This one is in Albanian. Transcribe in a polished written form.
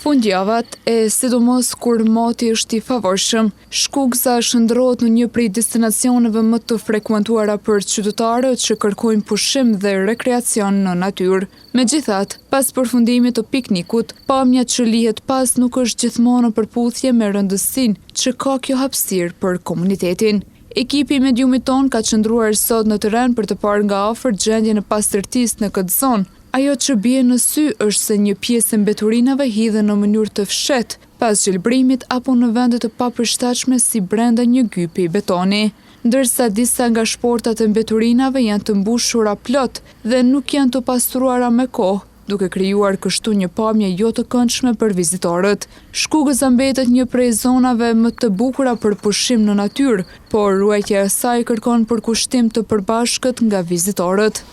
Fundjavat, e sidomos kur moti është i favorshëm, Shkukëza shndërrohet në një prej destinacioneve më të frekuentuara për qytetarët që kërkojnë pushim dhe rekreacion në natyrë. Megjithatë, pas përfundimit të piknikut, pamja që lihet pas nuk është gjithmonë në përputhje me rëndësinë që ka kjo hapësirë për komunitetin. Ekipi i mediumit tonë ka qëndruar sot në terren për të parë nga afër gjendjen e pastërtisë në këtë zonë. Ajo që bie në sy është se një pjesë e mbeturinave hidhen në mënyrë të fshehtë, pas gjelbrimit apo në vende të papërshtatshme si brenda një gypi betoni. Ndërsa disa nga shportat e mbeturinave janë të mbushura plot dhe nuk janë të pastruara me kohë, duke krijuar kështu një pamje jo të këndshme për vizitorët. Shkukëza mbetet një prej zonave më të bukura për pushim në natyrë, por ruajtja e saj kërkon përkushtim të përbashkët nga vizitorët.